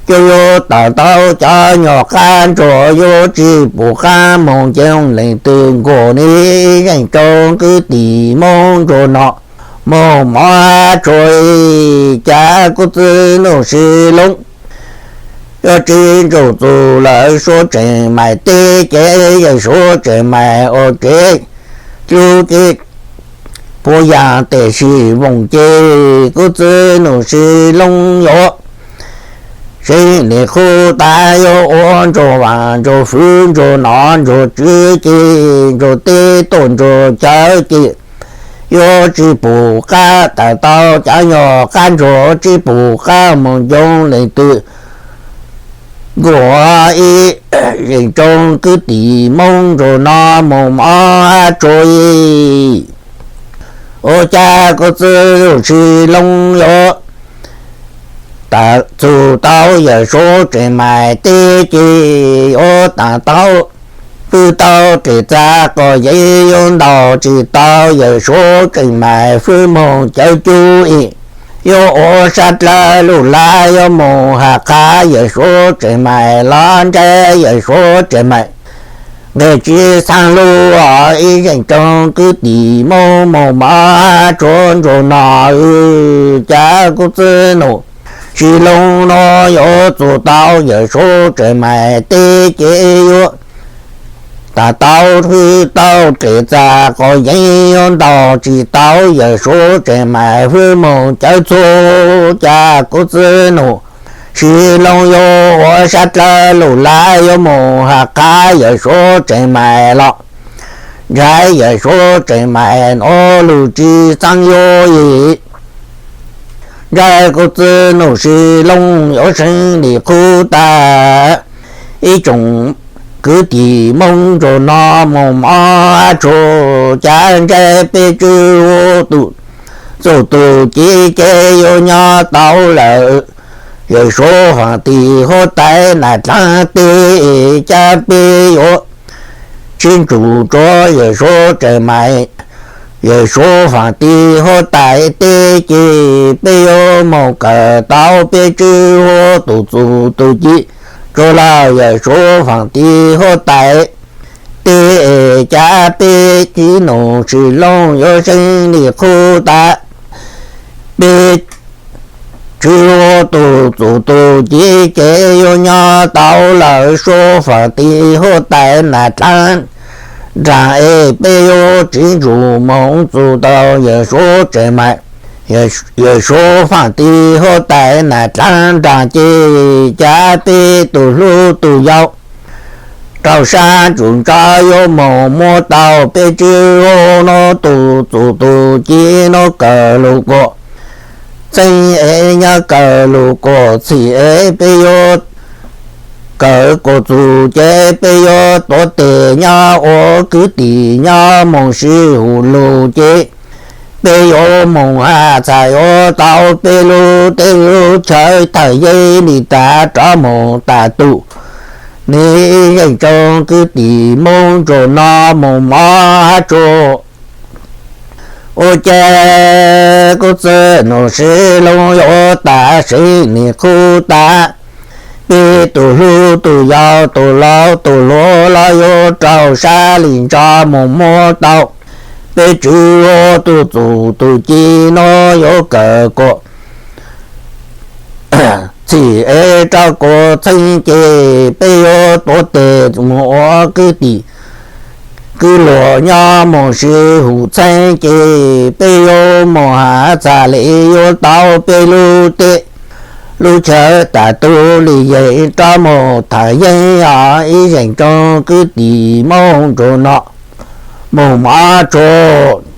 Coj yuav to taub cov nyuag qab ntsuag yuav tsis pum qab mus nco leej twg nkaus ne. Zeej tsoom kwv tij Hmoob ntsuag no moog mov tshua, cas kuv txiv Nuj Sib Loob yuav tsis ntsoog txug lawm, suav tseem maim teb ces yawg suav tseem maim ua kev hlub ces puab yaam teb sis voog ces kuv txiv Nuj Sib Loob yuav seev li qub tas, yuav ua ntsuag vaaj ntsuag fwv ntsuag nom ntsuag tswv ces ntsuag teb tuaj ntsuag cawv ces yuav tsis pum qab, to taub cov nyuag qab ntsuag tsis pum qab mus nco leej twg nkaus. Ib zeej tsoom kwv tij Hmoob ntsuag no moog mov tshua, ua cas kuv txiv Nuj Sib Loob yuav txug tau yawg suav tseem maim teb ces yuav to taub fwv tau kev txag quas yeeb, yuav ntaus tsis tau yawg suav tseem maim fwv moog cawv cub es yuav ua sab dlawg lug lawm, yuav moog has qhab yawg suav tseem maim los ntsib yawg suav tseem maim nqe tsis xaam lug. Ib zeej tsoom kwv tij Hmoob moog mov tshua ntsuag no, cas kuv txiv Nuj Sib Loob no yuav txug tau yawg suav tseem maim teb ces yuav to taub fwv tau kev txag quas yeeb, yuav ntaus tsis tau yawg suav tseem maim fwv moog cawv txug, cas kuv txiv Nuj Sib Loob yuav ua sab dlawg lug lawm, yuav moog has qhab yawg suav tseem maim los ntsib yawg suav tseem maim nuav lug tsis xaam yuav es ntsib kuv txiv Nuj Sib Loob yuav seev li qub tas. Ib tsoom kwv tij Hmoob ntsuag no moog mov tshua, cas ntsib peb tswv huv tus txuj tus ci ces yuav nyob tau lawm. Yawg suav faam tim huab tais nas dlaab teb, cas peb yuav tsis nrug rua yawg suav tseem maim. Yawg suav faam tim huab tais teb ces peb yuav moog kawm tau peb tswv huv tus txuj tus ci rua lawm. Yawg suav faam tim huab tais teb, cas peb txiv Nuj Sib Loob yuav seev li qub tas. Peb tswv huv tus txuj tus ci ces yuav nyob tau lawm. Suav faam tim huab tais nas dlaab nraag es peb yuav tsis nrug moog txug tau yawg suav tseem maim. Yawg suav faam tim huab tais nas dlaab nraag ces cas peb tug hlub tug yau rau sab ntsug ntsa yuav moog muab tau peb tswv huv nuav tus txuj tus ci nuav kawm lug kuas txheeb es nyob kawm lug kuas txhim es peb yuav kawm kuas txug ces peb yuav tuav teg nyob ua kwv tij nyob moog sib hum lug ces peb yuav moog has txhais yuav tau peb lub teb lub chaw thaaj yeeb li tas rov moog tas tus. Nwg yeej tsoom kwv tij Moob ntsuag no moog mov tsuag. Ua cas kuv txiv Nuj Sis Loo yuav tas seev nwg qhuab tas, peb tug hlub tug yau tug laus tug hluas los yuav rau sab li ntsa moog muab tau peb tswv huv tug txuj tug ci nuav yuav kawm kuas txhim es rau kuas txheeb ces peb yuav tuav teg moog ua kwv tij kwv luag nyob moog sib hum txheeb ces peb yuav moog has txhais le yuav tau peb lub teb lub chaw tas tug li yeej rov moog thaaj yeeb os. Ib zeej tsoom kwv tij Moob ntsuag no moog mov tsuag.